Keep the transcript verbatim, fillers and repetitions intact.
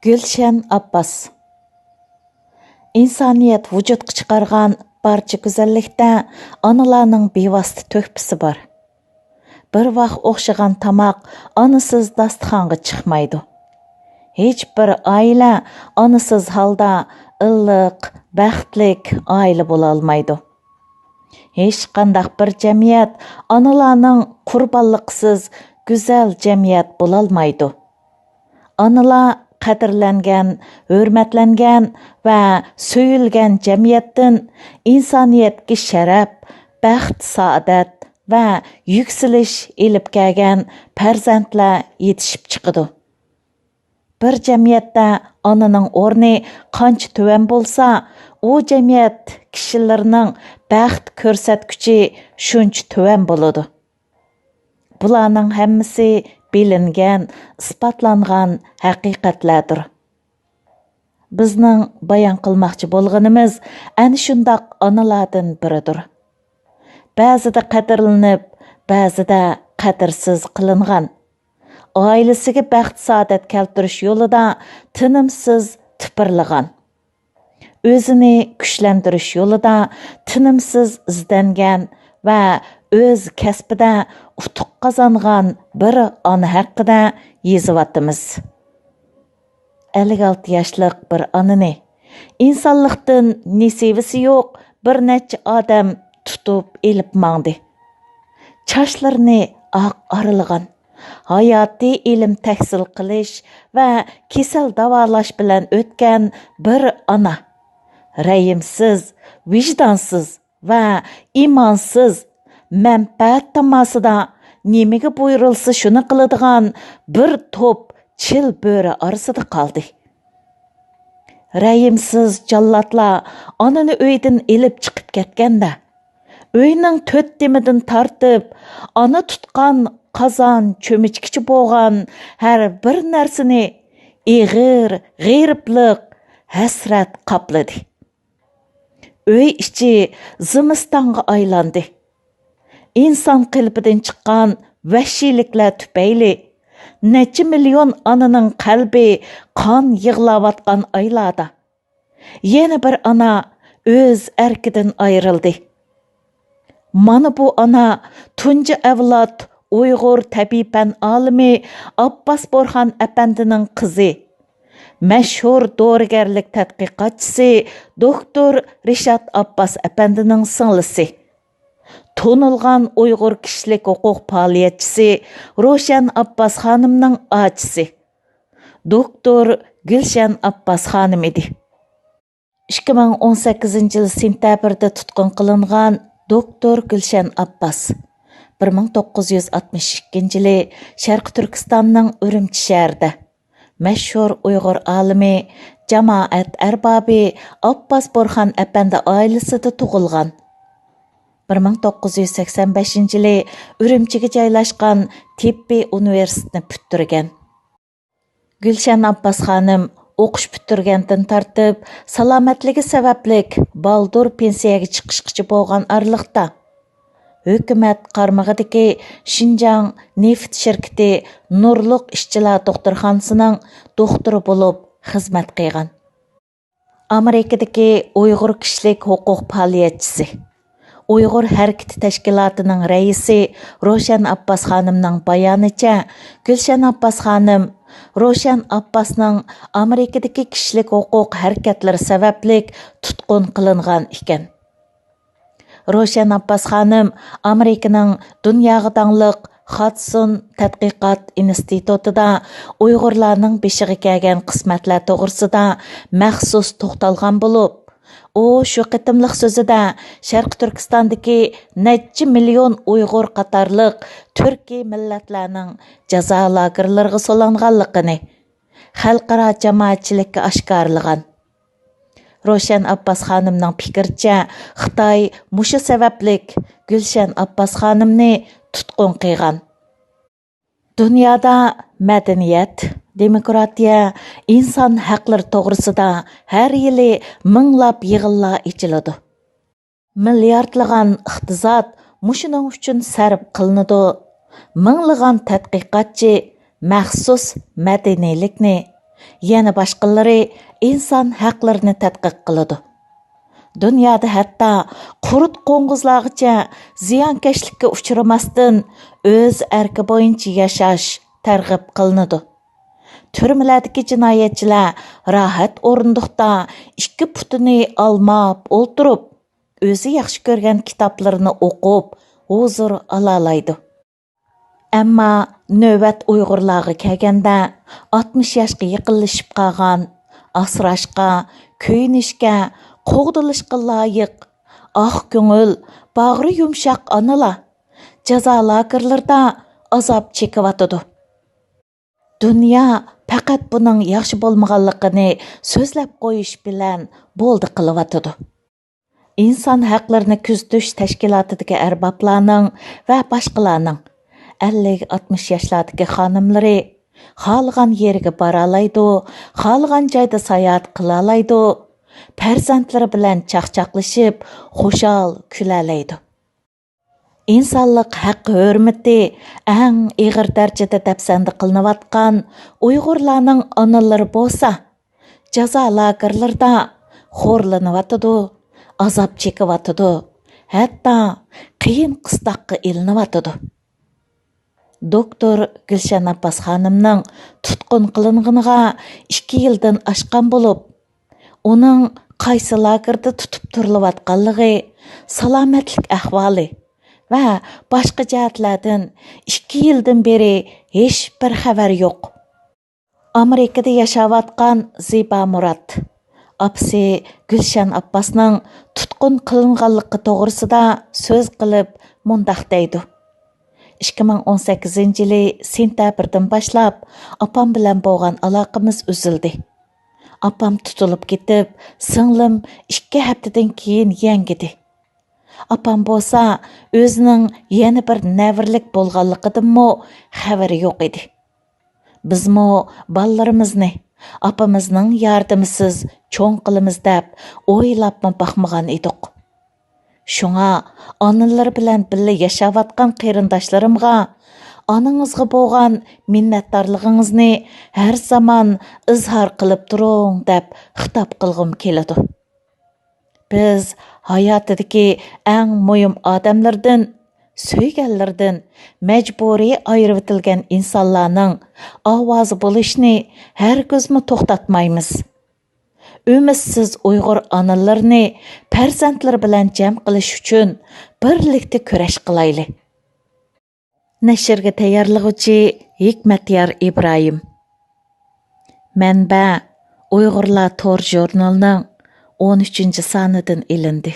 گۈلشەن ئابباس. ئىنسانىيەت ۋۇجۇدقا چىقارغان بارچە گۈزەللىكتە ئانىلارنىڭ بىۋاسىتە تۆھپىسى بار. بىر ۋاخ ئوخشىغان تاماق ئانىسىز داستىخانغا چىقمايدۇ. ھېچبىر ئائىلە ئانىسىز ھالدا ئىللىق، بەختلىك ئائىلە بولالمايدۇ. ھېچقانداق بىر جەمئىيەت ئانىلارنىڭ قۇربانلىقىسىز گۈزەل جەمئىيەت بولالمايدۇ. ئانىلار قەدىرلەنگەن، ھۆرمەتلەنگەن ۋە سۆيۈلگەن جەمئىيەتتىن ئىنسانىيەتكە شەرەپ، بەخت-سائادەت ۋە يۈكسىلىش ئېلىپ كەلگەن پەرزەنتلەر يېتىشىپ چىقىدۇ. بىر جەمئىيەتتە ئانىنىڭ ئورنى قانچە تۆۋەن بولسا، ئۇ جەمئىيەت كىشىلىرىنىڭ بەخت كۆرسەتكۈچى شۇنچە تۆۋەن بولىدۇ. بۇلارنىڭ ھەممىسى بىلىنگەن، ئىسپاتلانغان ھەقىقەتلەردۇر. بىزنىڭ بايان قىلماقچى بولغىنىمىز ئەنە شۇنداق ئانىلاردىن بىرىدۇر. بەزىدە قەدىرلىنىپ، بەزىدە قەدىرسىز قىلىنغان. ئائىلىسىگە بەخت-سائادەت كەلتۈرۈش يولىدا تىنىمسىز تىپىرلىغان. ئۆزىنى كۈچلەندۈرۈش يولىدا تىنىمسىز ئىزدەنگەن ۋە ئۆز كەسپىدە ئۇتۇق قازانغان بىر ئانا ھەققىدە يېزىۋاتىمىز. ئەللىك ئالتە ياشلىق بىر ئانىنى ئىنسانلىقتىن نېسىۋىسى يوق بىر نەچچە ئادەم تۇتۇپ ئېلىپ ماڭدى. چاچلىرىنى ئاق ئارىلىغان، ھاياتىي ئىلىم تەھسىل قىلىش ۋە كېسەل داۋالاش بىلەن ئۆتكەن بىر ئانا، رەھىمسىز، ۋىجدانسىز ۋە ئىمانسىز، مەنپەئەت تاماسىدا نېمىگە بۇيرۇلسا شۇنى قىلىدىغان بىر توپ چىل بۆرە ئارىسىدا قالدى. رەھىمسىز جاللاتلار ئانىنى ئۆيدىن ئېلىپ چىقىپ كەتكەندە، ئۆينىڭ تۆت تېمىدىن تارتىپ، ئانا تۇتقان قازان چۆمۈچكىچە بولغان ھەر بىر نەرسىنى ئېغىر غېرىبلىق، ھەسرەت قاپلىدى. ئۆي ئىچى زىمىستانغا ئايلاندى. ئىنسان قېلىپىدىن چىققان ۋەھشىيلىكلەر تۈپەيلى نەچچە مىليون ئانىنىڭ قەلبى قان يىغلاۋاتقان ئايلاردا، يەنە بىر ئانا ئۆز ئەركىدىن ئايرىلدى. مانا بۇ ئانا تۇنجى ئەۋلاد ئۇيغۇر تەبىئىي پەن ئالىمى ئابباس بورھان ئەپەندىنىڭ قىزى، مەشھۇر دورىگەرلىك تەتقىقاتچىسى دوكتور رىشات ئابباس ئەپەندىنىڭ سىڭلىسى، تونۇلغان ئۇيغۇر كىشىلىك ھوقۇق پائالىيەتچىسى روشەن ئابباس خانىمنىڭ ئاچىسى، دوكتور گۈلشەن ئابباس خانىم ئىدى. ئىككى مىڭ ئون سەككىزىنچى يىل سېنتەبىردە تۇتقۇن قىلىنغان دوكتور گۈلشەن ئابباس بىر مىڭ توققۇز يۈز ئاتمىش ئىككىنچى يىلى شەرقىي تۈركىستاننىڭ ئۈرۈمچى شەھىرىدە مەشھۇر ئۇيغۇر ئالىمى، جامائەت ئەربابى ئابباس بورھان ئەپەندى ئائىلىسىدە تۇغۇلغان. بىر مىڭ توققۇز يۈز سەكسەن بەشىنچى يىلى ئۈرۈمچىگە جايلاشقان تېببىي ئۇنىۋېرسىتېتنى پۈتتۈرگەن. گۈلشەن ئابباس خانىم ئوقۇش پۈتتۈرگەندىن تارتىپ، سالامەتلىكى سەۋەبلىك بالدۇر پېنسىيەگە چىقىشقىچە بولغان ئارىلىقتا، ھۆكۈمەت قارمىقىدىكى شىنجاڭ نېفىت شىركىتى نۇرلۇق ئىشچىلار دوختۇرخانىسىنىڭ دوختۇرى بولۇپ خىزمەت قىلغان. ئامېرىكىدىكى ئۇيغۇر كىشىلىك ھوقۇق پائالىيەتچىسى، ئۇيغۇر ھەرىكىتى تەشكىلاتىنىڭ رەئىسى روشەن ئابباس خانىمنىڭ بايانىچە، گۈلشەن ئابباس خانىم روشەن ئابباسنىڭ ئامېرىكىدىكى كىشىلىك ھوقۇق ھەرىكەتلىرى سەۋەبلىك تۇتقۇن قىلىنغان ئىكەن. روشەن ئابباس خانىم ئامېرىكىنىڭ دۇنياغا داڭلىق خادسون تەتقىقات ئىنستىتۇتىدا ئۇيغۇرلارنىڭ بېشىغا كەلگەن قىسمەتلەر توغرىسىدا مەخسۇس توختالغان بولۇپ، ئۇ شۇ قېتىملىق سۆزىدە شەرقىي تۈركىستاندىكى نەچچە مىليون ئۇيغۇر قاتارلىق تۈركىي مىللەتلەرنىڭ جازا لاگېرلىرىغا سولانغانلىقىنى، خەلقئارا جامائەتچىلىككە ئاشكارىلىغان. روشەن ئابباس خانىمنىڭ پىكرىچە، خىتاي مۇشۇ سەۋەبلىك گۈلشەن ئابباس خانىمنى تۇتقۇن قىلغان. دۇنيادا مەدەنىيەت، دېموكراتىيە، ئىنسان ھەقلىرى توغرىسىدا ھەر يىلى مىڭلاپ يىغىنلار ئېچىلىدۇ. مىلياردلىغان ئىقتىساد مۇشۇنىڭ ئۈچۈن سەرپ قىلىنىدۇ. مىڭلىغان تەتقىقاتچى مەخسۇس مەدەنىيلىكنى، يەنە باشقىلىرى ئىنسان ھەقلىرىنى تەتقىق قىلىدۇ. دۇنيادا ھەتتا قۇرت قوڭغۇزلارغىچە زىيانكەشلىككە ئۇچرىماستىن، ئۆز ئەركى بويىچە ياشاش تەرغىب قىلىنىدۇ. تۈرمىلەردىكى جىنايەتچىلەر راھەت ئورۇندۇقتا ئىككى پۇتىنى ئالماپ ئولتۇرۇپ، ئۆزى ياخشى كۆرگەن كىتابلىرىنى ئوقۇپ، ھۇزۇر ئالالايدۇ. ئەمما نۆۋەت ئۇيغۇرلارغا كەلگەندە، ئاتمىش ياشقا يېقىنلىشىپ قالغان، ئاسراشقا، كۆيۈنۈشكە، قوغدىلىشقا لايىق، ئاق كۆڭۈل، باغرى يۇمشاق ئانىلار جازا لاگېرلىرىدا ئازاب چېكىۋاتىدۇ. دۇنيا پەقەت بۇنىڭ ياخشى بولمىغانلىقىنى سۆزلەپ قويۇش بىلەن بولدى قىلىۋاتىدۇ. ئىنسان ھەقلىرىنى كۆزىتىش تەشكىلاتىدىكى ئەربابلارنىڭ ۋە باشقىلارنىڭ ئەللىك، ئاتمىش ياشلاردىكى خانىملىرى خالىغان يېرىگە بارالايدۇ، خالىغان جايدا ساياھەت قىلالايدۇ، پەرزەنتلىرى بىلەن چاقچاقلىشىپ، خۇشال كۈلەلەيدۇ. ئىنسانلىق ھەق ھۆرمىتى ئەڭ ئېغىر دەرىجىدە دەپسەندە قىلىنىۋاتقان ئۇيغۇرلارنىڭ ئانىلىرى بولسا، جازا لاگېرلىرىدا خورلىنىۋاتىدۇ، ئازاب چېكىۋاتىدۇ، ھەتتا قىيىن قىستاققا ئېلىنىۋاتىدۇ. دوكتور گۈلشەن ئابباس خانىمنىڭ تۇتقۇن قىلىنغىنىغا ئىككى يىلدىن ئاشقان بولۇپ، ئۇنىڭ قايسى لاگېردا تۇتۇپ تۇرۇلۇۋاتقانلىقى، سالامەتلىك ئەھۋالى ۋە باشقا جەھەتلەردىن ئىككى يىلدىن بېرى ھېچبىر خەۋەر يوق. ئامېرىكىدا ياشاۋاتقان زىبا مۇرات ئاپىسى گۈلشەن ئابباسنىڭ تۇتقۇن قىلىنغانلىقى توغرىسىدا سۆز قىلىپ مۇنداق دەيدۇ: «ئىككى مىڭ ئون سەككىزىنچى يىلى سېنتەبىردىن باشلاپ ئاپام بىلەن بولغان ئالاقىمىز ئۈزۈلدى. ئاپام تۇتۇلۇپ كېتىپ، سىڭلىم ئىككى ھەپتىدىن كېيىن يەڭگىدى. ئاپام بولسا ئۆزىنىڭ يەنە بىر نەۋرىلىك بولغانلىقىدىنمۇ خەۋىرى يوق ئىدى. بىزمۇ بالىلىرىمىزنى ئاپىمىزنىڭ ياردىمىسىز چوڭ قىلىمىز دەپ ئويلاپمۇ باقمىغان ئىدۇق. شۇڭا ئانىلىرى بىلەن بىللە ياشاۋاتقان قېرىنداشلىرىمغا ئانىڭىزغا بولغان مىننەتدارلىقىڭىزنى ھەر زامان ئىزھار قىلىپ تۇرۇڭ» دەپ خىتاب قىلغۇم كېلىدۇ. بىز ھاياتىدىكى ئەڭ مۇھىم ئادەملىرىدىن، سۆيگەنلىرىدىن مەجبۇرىي ئايرىۋېتىلگەن ئىنسانلارنىڭ ئاۋازى بولۇشنى ھەرگىزمۇ توختاتمايمىز. ئۈمىدسىز ئۇيغۇر ئانىلىرىنى پەرزەنتلىرى بىلەن جەم قىلىش ئۈچۈن بىرلىكتە كۈرەش قىلايلى. نەشرگە تەييارلىغۇچى ھېكمەتيار ئىبراھىم. مەنبە: ئۇيغۇرلار تور ژۇرنىلىنىڭ ئون ئۈچىنچى سانىدىن ئېلىندى.